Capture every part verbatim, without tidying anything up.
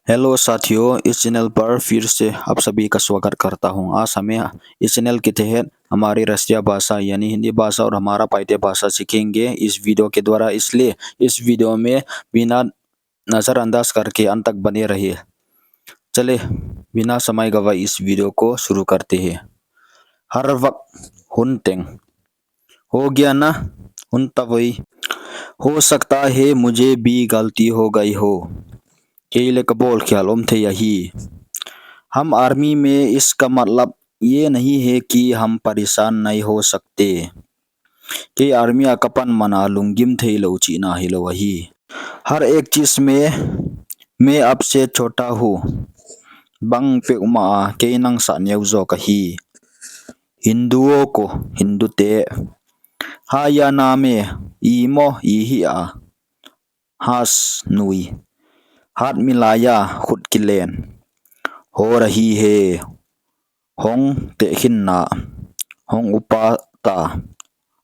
हेलो साथियों, इस चैनल पर फिर से आप सभी का स्वागत करता हूं। आज हमें इस चैनल के तहत हमारी राष्ट्रीय भाषा यानी हिंदी भाषा और हमारा पाइते भाषा सीखेंगे। इस वीडियो के द्वारा, इसलिए इस वीडियो में बिना नजरअंदाज करके अंत तक बने रहिए। चले, बिना समय गवाए इस वीडियो को शुरू करते हैं। हर वक्त, हुन teng. हो गया ना, हुन ta voi. हो सकता है मुझे भी गलती हो गई हो. Kei leh ka bawl khial om thei ahi. हम आर्मी में, इसका मतलब ये नहीं है कि हम परेशान नहीं हो सकते. Kei army a ka pan man a lunggim theilou chihna hilou ahi. हर एक चीज में मैं आपसे छोटा हूँ. Bang peuhmah a kei nang sah neu zaw ka hi. हिंदुओं को, हिंदू te. हाँ या ना में, ih maw ih hia. हंस, nui. हाथ मिलाया, khut kilen. हो रही है. Hong tehkhinna. Hong upa ta.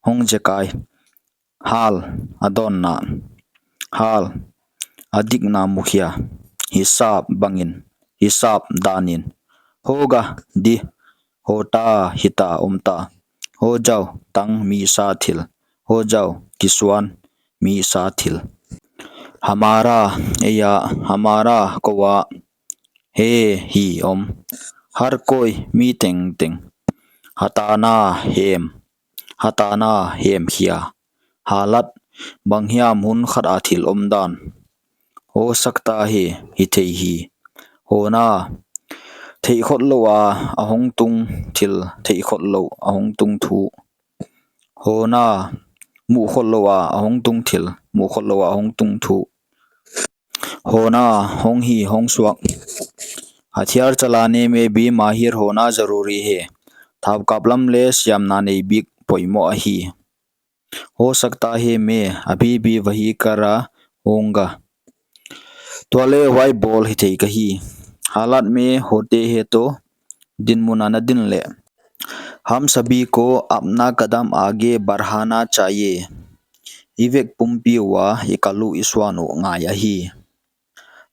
Hong zekai. Hall, a dawnna. Hall, a dikna mukhia. हिसाब bangin. हिसाब danin. होगा, di. होता, hita, omta. हो जाओ, tang, mi sa thil. हो जाओ, kisuan, mi sa thil. हमारा, eia. हमारा, kou a. है, hi, om. हर कोई, mi tengteng. हटाना, hem. हटाना, hemkhia. हालत, banghiam hun khat a thil omdan. हो सकता है, hithei hi. होना, theihkhotlou a a hongtung thil, theihkhotlou a hongtung thu. होना, muhkhotlou a a hongtung thil, muhkhotlou a a hongtung thu. होना, hong hi, hong suak. हथियार चलाने में भी माहिर होना जरूरी है. Thaukap lam leh siamna neibik poimoh ahi. हो सकता है मैं अभी भी वही कर रहा हूँगा. Tua leh huai bawl hithei ka hi. हालत में होते हैं तो, dinmun a na din leh. हम सभी को अपना कदम आगे बढ़ाना चाहिए. I vek pumpi ua i kal uh i suan uh ngai ahi.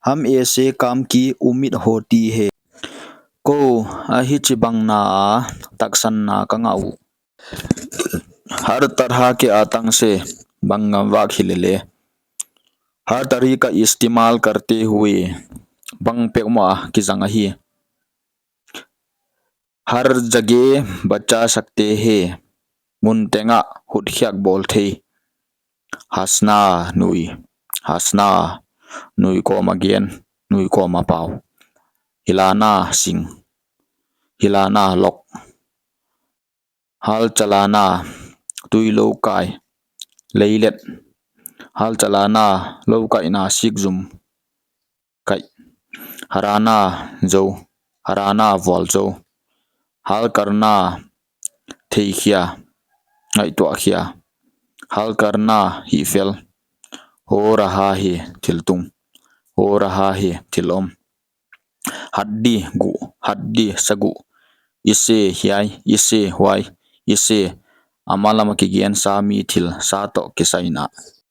हम ऐसे काम की उम्मीद होती है. Kou a hichibang na a taksanna ka ngah uh. हर तरह के आतंक से, bang ngamvak hi leh leh. हर तरीका इस्तेमाल करते हुए, bang peuhmah kizang ahi. हर जगह बचा सकते हैं, mun teng a hutkhiak bawl thei. हंसना, nui. हंसना, nui kawm a gen, nui kawm a pau. हिलाना, sing. हिलाना, lok. हल चलाना, tui lou kai, leilet. हल चलाना, lou kaihna, sikzum, kaih. हराना, zou. हराना, vualzou. हल करना, theikhia, ngaihtuahkhia. हल करना, hihfel. हो रहा है, thil tung. हो रहा है, thil om. हड्डी, guh. हड्डी, saguh. इसे, hiai. इसे, huai. इसे, a malam a kigen sa mi thil, sa toh kisaina.